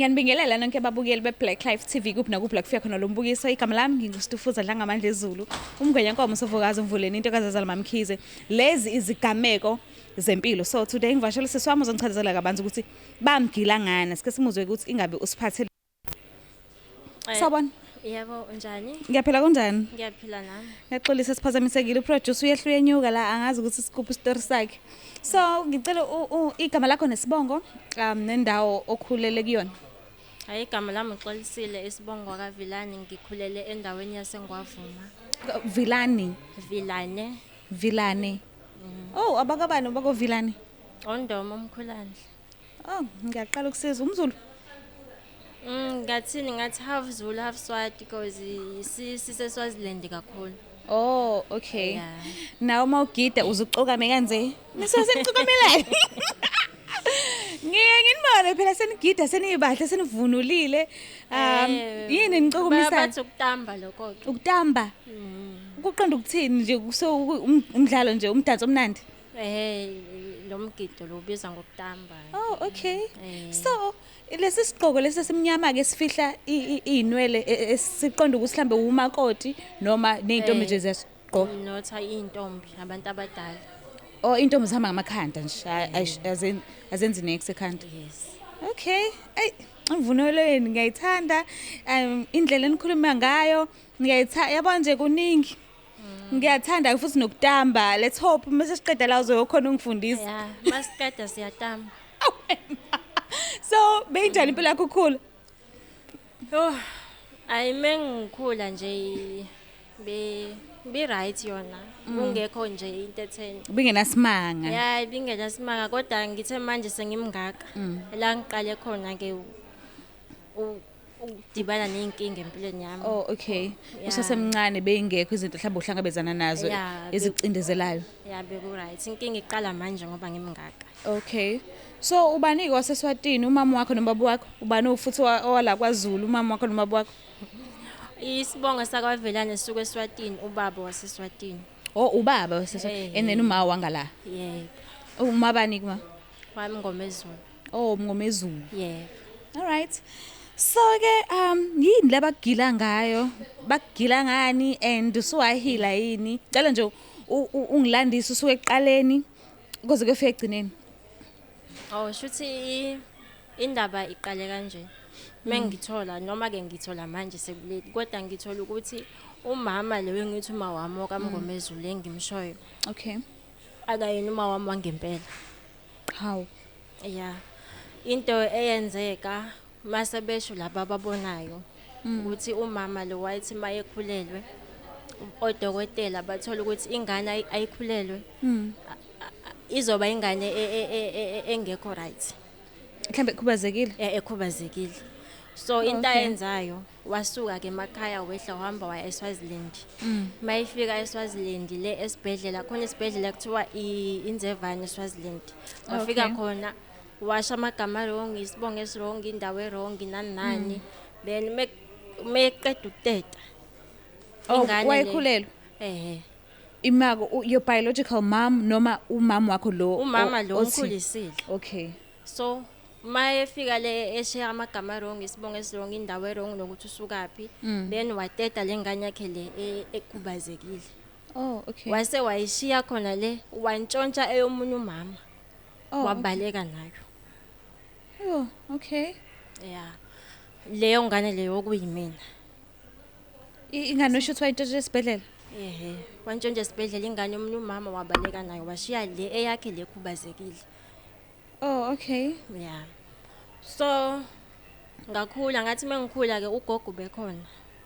Ngiyanibingelela nonke ababukeli be-Black Life TV kuphi nakuphi la kufika khona lo mbukiso. Igama lami nginguStufuza Dlangamandla Ezulu. Umngwenya Nkomo Sovukazi Mvuleni into kazazala Mamkhize. Lezi izigameko zempilo. So today ngivashela usisi wami uzongichazela kabanzi ukuthi bamgila ngani. Sike simuzwe ukuthi ingabe usiphathele. Sawubona. Yebo, unjani? Ngiyaphila, kunjani? Ngiyaphila nami. Ngiyaxolisa siphazamisekile, uproducer uyehla uyenyuka la, angazi ukuthi sikuphi isitori sakhe. So ngicela igama lakho nesibongo nendawo okhulele kuyona. Hayi, igama lami uXolisile, isibongo kaVilani, ngikhulele endaweni yaseNgwavuma. Vilani? Vilane. Vilane. Oh, abakabani bako Vilane? Ondoma umkhulandle. Oh, ngiyaqala ukusiza umZulu. Ngathini, ngathi half Zulu, half Swati because sise Swaziland kakhulu. Oh, okay. Yeah. Nawe uma ugida uzucokame kanje. Nisuke senicokamelani? Ngiye nginibone phela senigida, seniyibahle, senivunulile. Yini nicokumisayo? Bathi ukutamba lokho ke. Ukutamba. Kuqonda ukuthini nje? So umdlalo nje, umdanso omnandi. Lo mgido lo ubizwa ngokutamba. Oh, okay. Eh. So lesi sigqoko lesi esimnyama ke sifihla iy'nwele, siqonda ukuthi mhlambe umakoti noma ney'ntombi nje ziyasigqoka? Notha iy'ntombi, abantu abadala. Oh, iy'ntombi zihamba ngamakhanda nje, azenzi niks ekhanda. Yes. Okay. Ey, imvunulo yenu ngiyayithanda. Indlela enikhuluma ngayo ngiyayithanda. Yabo nje kuningi. Ngiyathanda futhi nokutamba. Let's hope mase siqeda la uzokhona ungifundisa. Yeah, masiqeda siyatamba. So, beyinjani impilo yakho ukhula? Oh, ayi, mengikhula nje be right yona. Kungekho nje into etheni. Ubingenasimanga. Ya, ibingenasimanga, kodwa ngithe manje sengimngaka. La ngiqale khona ke ukudibana nezinkinga empilweni yami. Oh, okay. Yeah. Usasemncane beyingekho izinto mhlawumbe uhlangabezana nazo Yeah, ezicindezelayo? Ya, beku right. Inkinga iqala manje ngoba ngimngaka. Okay. So ubani ke waseSwatini, umama wakho nobaba wakho? Ubani futhi owala kwaZulu, umama wakho nobaba wakho? Isibongo sakwaVelane sisuka eSwatini, ubaba waseSwatini. Oh, ubaba waseSwatini and then uma wangala. Yebo. Uma bani kuma? Wami Ngomezulu. Oh, Mngomezulu. Yebo. All right. So ke yini labagila ngayo? Bakugila ngani and usuwahila yini? Cela nje ungilandise usuke ekuqaleni kuze kuyofika egcineni. Oh, shuthi indaba iqale kanje. Mengithola noma ke ngithola manje sekulate, kodwa ngithola ukuthi umama lo engithi uma wami okaMngomezulu engimshoyo akayena uma wami wangempela. How? Yeah. Into eyenzeka mase besho laba ababonayo ukuthi umama lo wayethi mayekhulelwe, odokotela bathola ukuthi ingane ayikhulelwe izoba ingane engekho right. Mhlambe khubazekile. Ekhubazekile. So into ayenzayo, wasuka ke emakhaya, wehla, wahamba waya eSwaziland. Mayifika eSwaziland le esibhedlela khona, isibhedlela kuthiwa iNzevane eSwaziland. Wafika khona washa amagama wrong, isibongo esiwrong, indawo ewrong, nani nani. Then meqeda ukuteta Oh, ingane wayekhulelwe. Ehe. Imako your biological mom noma umama wakho lo Umama lo umkhulisile. So mayefika le eshiya amagama wrong, isibongo esiwrong, indawo ewrong, nokuthi usukaphi, then wateta le ngane yakhe le ekhubazekile. Oh, okay. Wase wayishiya khona le, wantshontsha eyomunye umama. Wabaleka nayo. Oh, okay. Yeah, leyo ngane leyo okuyimina. Ingane usho ukuthi wayintshontsha esibhedlela? Ehe, wantshontsha esibhedlela ingane yomunye umama, wabaleka nayo, washiya le eyakhe le ekhubazekile. Oh, okay. Yeah, so ngakhula, ngathi mengikhula ke ugogo bekhona,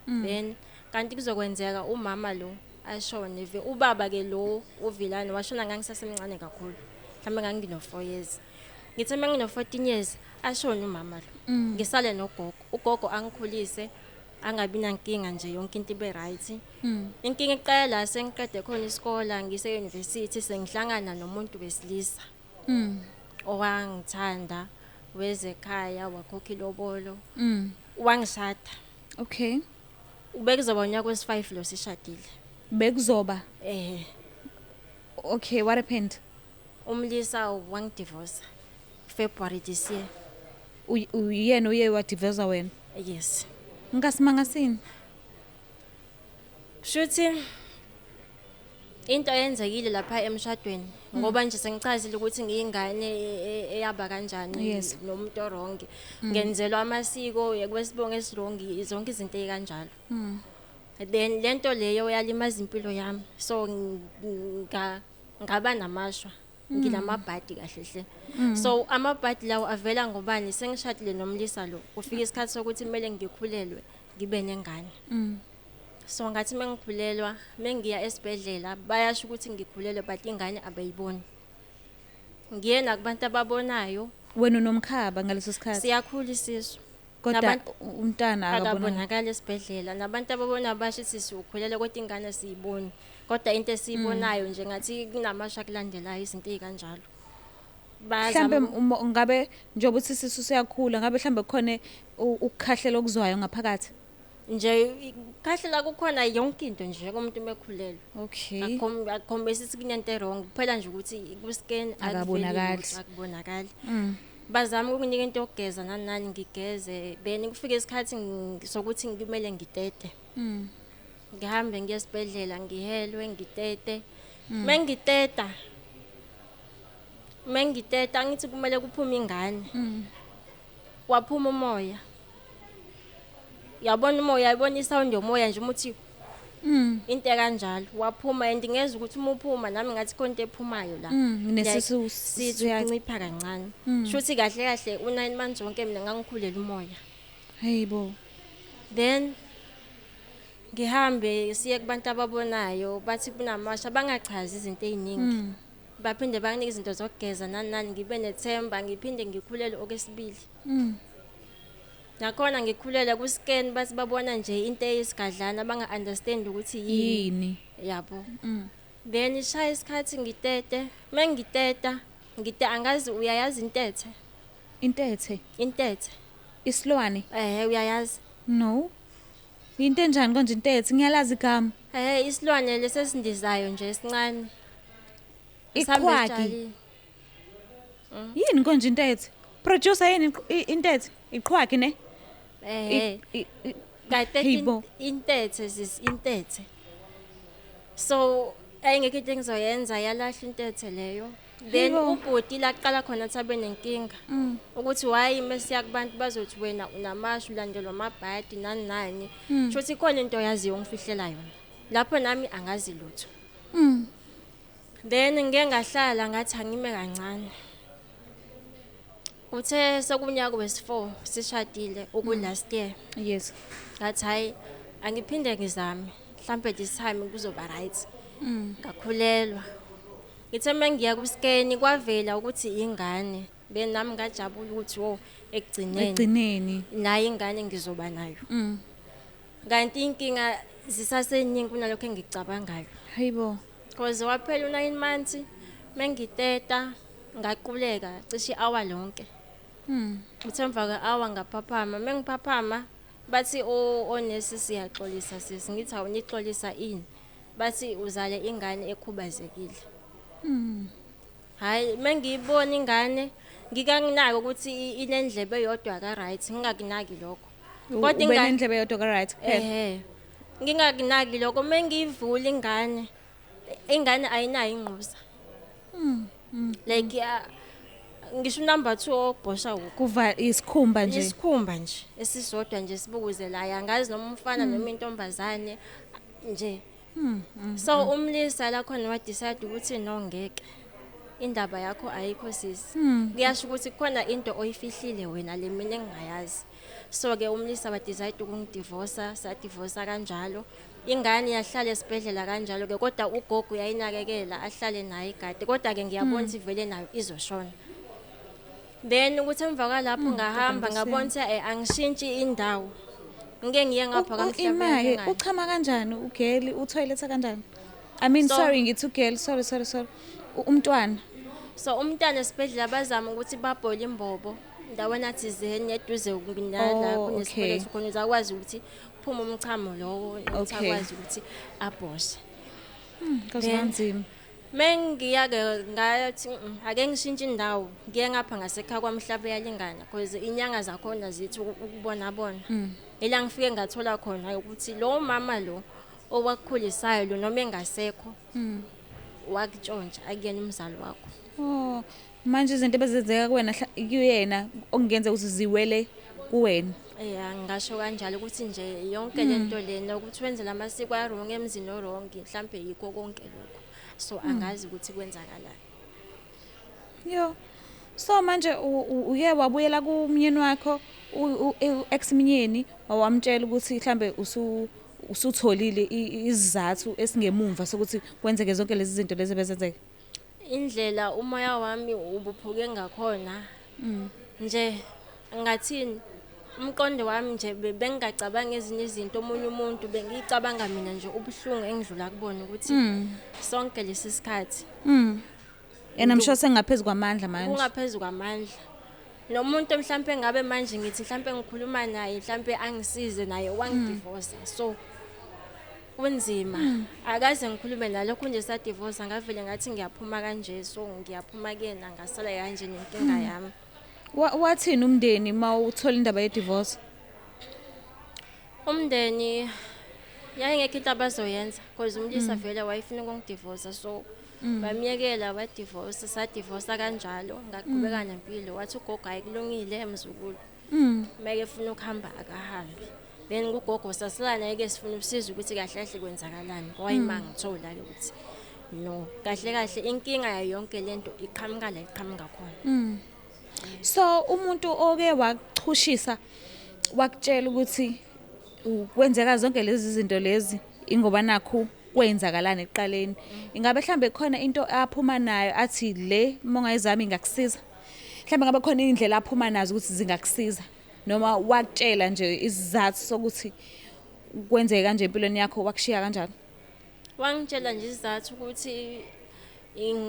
then kanti kuzokwenzeka umama lo ashone. Ubaba ke lo uVilane washona ngangisasemncane kakhulu, mhlawumbe ngangino 4 years. Ngithe mengino 14 years ashone umama lo, ngisale nogogo. Ugogo angikhulise, angabi nankinga nje, yonke into ibe right. Inkinga iqala la sengiqede khona isikole, ngise university, sengihlangana nomuntu wesilisa owangithanda, wezekhaya, wakhokha ilobolo, wangishada. Ubekuzoba unyaka wesi-5 lo sishadile. Bekuzoba. Eh. Okay, what happened? Umlisa wangidivorce February this year. Uyena uye wadiveza wena? Yes. Ngasimangasini? Shuthi into eyenzekile lapha emshadweni, ngoba nje sengichazile ukuthi ngiyingane eyaba kanjani nomuntu o-wrong, ngenzelwa amasiko kwesibongo esi-wrong, zonke izinto ey'kanjalo. Then lento leyo yalimaza impilo yami, so ngaba namashwa, nginamabhadi kahle hle. So amabhadi lawo avela ngobani? Sengishadile nomlisa lo, kufika isikhathi sokuthi kumele ngikhulelwe, ngibe nengane. So ngathi mengikhulelwa, mengiya esibhedlela bayasho ukuthi ngikhulelwe, but ingane abayiboni. Ngiye nakubantu ababonayo. Wena unomkhaba ngaleso sikhathi? Siyakhula isisu. Kodwa umntana akabonakali. Akabonakali esibhedlela. Nabantu ababona basho ukuthi sikhulelwe, kodwa ingane siyiboni. Kodwa into esiyibonayo nje ngathi kunamasha kulandelayo, izinto ey'kanjalo. Mhlambe ngabe njengoba uthi isisu siyakhula, ngabe mhlambe kukhona ukukhahlela okuzwayo ngaphakathi? Nje khahlela kukhona yonke into nje kumuntu mekhulelwe. Akukhombisi ukuthi kunento wrong, kuphela nje ukuthi ku-scan akabonakali. Akubonakali. Bazama ukunika into yokugeza nani nani, ngigeze, then kufike isikhathi sokuthi kumele ngitete. Ngihambe ngiye esibhedlela, ngihelwe, ngitete. Mengiteta ngithi kumele kuphume ingane. Waphuma umoya. Yabona umoya, yabona isound yomoya nje umuthi into kanjalo waphuma, and ngezwe ukuthi uma uphuma nami ngathi khona into ephumayo la. Nesisu sithi uncipha kancane. Shuthi kahle kahle u9 months wonke mina ngangikhulela umoya. Hayibo. Then ngihambe siye kubantu ababonayo, bathi kunamasha, bangachazi izinto eziningi. Baphinde banginike izinto zokugeza nani nani, ngibe nethemba, ngiphinde ngikhulele okwesibili. Nakhona ngikhulele ku-scan, bathi babona nje into eyisigadlana, banga-understand ukuthi yini. Yabo. Then ishaya isikhathi ngitete, mengiteta, ngite angazi uyayazi intethe? Intethe? Intethe. Isilwane? Uyayazi? No. Into enjani konje intethe? Ngiyalazi igama. Isilwane lesesindizayo nje esincane. Iqhwagi. Yini konje intethe? Producer yini intethe? Iqhwagi ne? Kade intethe sis intethe. So ayingekho into engizoyenza, yalahla intethe leyo. Then ubhuti laqala khona thabe nenkinga ukuthi why mesiya kubantu bazothi wena unamashu, ulandelwa amabhadi nani nani. Shuthi khona into oyaziyo ngifihlela yona. Lapho nami angazi lutho. Then ngike ngahlala ngathi angime kancane. Uthe sekunyaka wesi4 sishadile uku last year. Yes. Ngathi hayi angiphinde ngizame. Mhlambe this time kuzoba right. Ngakhulelwa. Ngithe mengiya ku scan kwavela ukuthi ingane. Then nami ngajabula ukuthi wo ekugcineni. Nayi ingane ngizoba nayo. Kanti inkinga zisaseningi kunalokho engikucabangayo. Hayibo. Because waphela u9 months mengiteta ngaquleka cishe i-hour lonke. Uthe emva kwe-hour ngaphaphama, mengiphaphama bathi onesi siyaxolisa sisi, ngithi awunixolisa ini? Bathi uzale ingane ekhubazekile. Hayi mengiyibona ingane ngikanginaki ukuthi inendlebe eyodwa ka right, ngingakunaki lokho. Kodwa ingane inendlebe eyodwa ka right kuphela. Ngingakunaki lokho, mengiyivula ingane, ingane ayinayo ingquza. Like ngisho number 2 okubhosha kuva isikhumba nje. Isikhumba nje esisodwa nje sibukuzelayo, angazi noma umfana noma intombazane nje. So umlisa la khona wa decide ukuthi no ngeke. Indaba yakho ayikho sisi. Kuyasho ukuthi kukhona into oyifihlile wena le mina engingayazi. So ke umlisa wa decide ukungidivorce, sadivorce kanjalo. Ingane yahlala esibhedlela kanjalo ke, kodwa ugogo uyayinakekela ahlale naye igade, kodwa ke ngiyabona ukuthi vele nayo izoshona. Then ukuthi emva kwalapho ngahamba ngabona ukuthi angishintshi indawo. Ngike ngiye ngapha kamhlaba. Uchama kanjani ugeli, utoilet kanjani? I mean sorry ngithi ugeli, sorry. Umntwana. So umntwana esibhedlela bazama ukuthi babhole imbobo ndawana thizeni eduze nala kunesiphetho khona uzakwazi ukuthi phuma umchamo lowo, ukuthi akwazi ukuthi abhoshe. Kaze kanzima. Mengiya-ke ngathi, ake ngishintshe indawo, ngiye ngapha ngasekhaya kwamhlaba eyalingana because inyanga zakhona zithi ukubona bona. Ila ngifike ngathola khona ukuthi lo mama lo owakukhulisayo lo noma engasekho wakutshontsha, akuyena umzali wakho. Oh, manje izinto ebezenzeka kuwena kuyena okungenza ukuthi ziwele kuwena. Ya, ngingasho kanjalo ukuthi nje yonke lento lena ukuthi wenze lamasiko a-wrong emzini o-wrong, mhlampe yikho konke lokho. So angazi ukuthi kwenzakalani. Yo. So manje uye wabuyela kumyeni wakho, ex myeni, wamtshela ukuthi mhlambe usutholile isizathu esingemumva sokuthi kwenzeke zonke lezi zinto lezi bezenzeka. Indlela umoya wami ubuphuke ngakhona nje, ngathini, umqondo wami nje bengingacabanga ezinye izinto, omunye umuntu bengiyicabanga mina nje, ubuhlungu engidlula kubona ukuthi sonke lesi sikhathi. And I'm sure sengaphezulu kwamandla manje. Kungaphezu kwamandla. Nomuntu mhlampe ngabe manje ngithi mhlampe ngikhuluma naye, mhlampe angisize, naye wangidivorce, so kunzima. Akaze ngikhulume nalokho nje, sadivorce, ngavele ngathi ngiyaphuma kanje, so ngiyaphuma kuyena, ngasala kanje nenkinga yami. Wathini umndeni mawuthola indaba ye-divorce? Umndeni yayingekho into abazoyenza because umlisa vele wayefuna ukungidivorce, so bamyekela wadivorce, sadivorce kanjalo, ngaqhubeka nempilo. Wathi ugogo, hayi, kulungile mzukulu, meke efuna ukuhamba akahambi. Then kugogo sasala naye-ke, sifuna usizo ukuthi kahle kahle kwenzakalani. Kwayima ngithola-ke ukuthi no, kahle kahle inkinga yayo yonke lento iqhamuka la iqhamuka khona. So umuntu oke wakuchushisa wakutshela ukuthi kwenzeka zonke lezi zinto lezi ingoba nakhu kwenzakalani ekuqaleni, ingabe mhlambe khona into aphuma nayo athi le mongayizami ingakusiza? Mhlambe ngabe khona indlela aphuma nazo ukuthi zingakusiza, noma wakutshela nje isizathu sokuthi kwenzeke kanje empilweni yakho, wakushiya kanjalo? Wangitshela nje isizathu ukuthi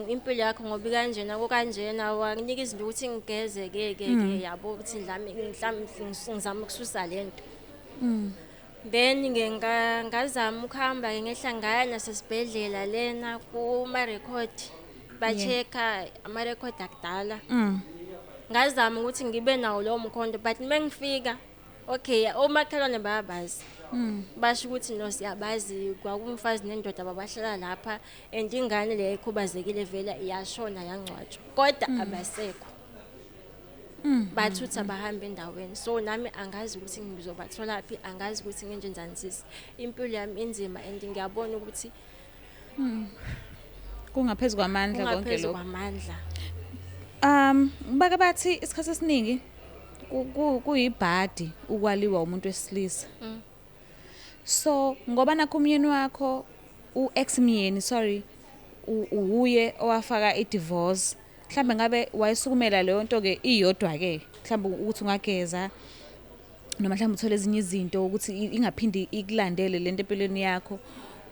impilo yakho ngoba ikanjena kukanjena, wanginika izinto ukuthi ngigeze ke ke ke yabo, ukuthi mhlawumbe ngizama ukususa lento. Then ke ngazama ukuhamba ke, ngehla ngaya nasesibhedlela lena kuma record, ba-check-a ama-record akudala. Ngazama ukuthi ngibe nawo lowo mkhondo, but mengifika, okay, omakhelwane bayabazi, basho ukuthi no, siyabazi, kwakumfazi nendoda babahlala lapha and ingane le ekhubazekile vele iyashona, yangcwatshwa, kodwa abasekho, bathutha bahamba endaweni. So nami angazi ukuthi ngizobatholaphi, angazi ukuthi ngenjenzani sisi. Impilo yami inzima and ngiyabona ukuthi Kungaphezu kwamandla konke kungaphezu lokho. kwamandla. Bake bathi isikhathi esiningi kuyibhadi ukwaliwa umuntu wesilisa. So ngoba nakho umyeni wakho, u-ex myeni, sorry, uye owafaka i-divorce, mhlambe ngabe wayesukumela leyo nto ke iyodwa ke, mhlambe ukuthi ungageza noma mhlawumbe uthole ezinye izinto ukuthi ingaphindi ikulandele lento empilweni yakho.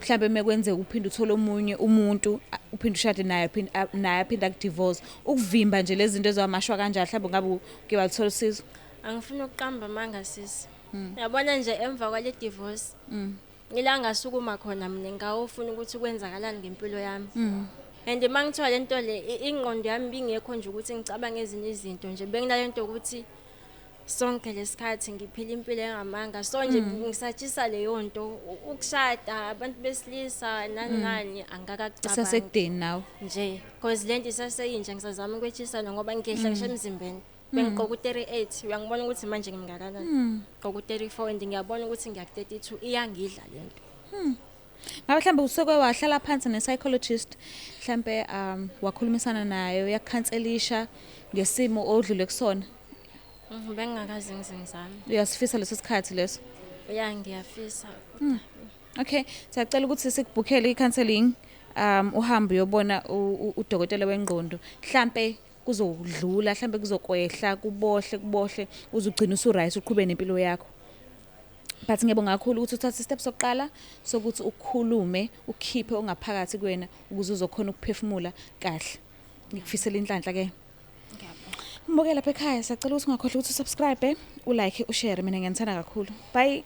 Mhlambe mekwenzeka uphinde uthole omunye umuntu, uphinde ushade naye, uphinde naye aphinde akudivorce, ukuvimba nje lezi zinto ezamashwa kanjalo, mhlawumbe ngabe uke wathola usizo. Angifuni ukuqamba amanga sisi. Yabona nje emva kwale divorce ila ngasukuma khona mina, ngawufuna ukuthi kwenzakalani ngempilo yami. And mangithola lento le, ingqondo yami bingekho nje ukuthi ngicabange ezinye izinto nje, benginale nto ukuthi sonke lesikhathi ngiphila impilo engamanga, so nje ngisatshisa leyo nto, ukushada abantu besilisa nani nani angakakucabangi. Usasekudeni nawe. Nje because lento isaseyintsha, ngisazama ukwetshisana ngoba ngiyehla ngisho emzimbeni. Bengigqoka u-38, uyangibona ukuthi manje ngimngakanani, ngigqoka u-34 and ngiyabona ukuthi ngiyaku-32, iyangidla lento. Ngabe mhlambe usuke wahlala phansi ne-psychologist, mhlambe wakhulumisana nayo, yakukhanselisha ngesimo odlule kusona? Bengingakaze ngize ngizame. Uyasifisa leso sikhathi leso? Ya, ngiyafisa. Okay, siyacela ukuthi sikubhukhele i-counseling, uhambe uyobona udokotela wengqondo. Mhlambe kuzodlula, mhlambe kuzokwehla, kubohle kubohle, uzugcina usu-right, uqhube nempilo yakho. But ngiyabonga kakhulu ukuthi uthathe step sokuqala sokuthi ukhulume, ukhiphe ongaphakathi kuwena ukuze uzokhona ukuphefumula kahle. Ngikufisela inhlanhla ke. Ngiyabonga. Mbukela lapha ekhaya, siyacela ukuthi ungakhohlwa ukuthi usubscribe, ulike, ushare. Mina ngiyanithanda kakhulu. Bye.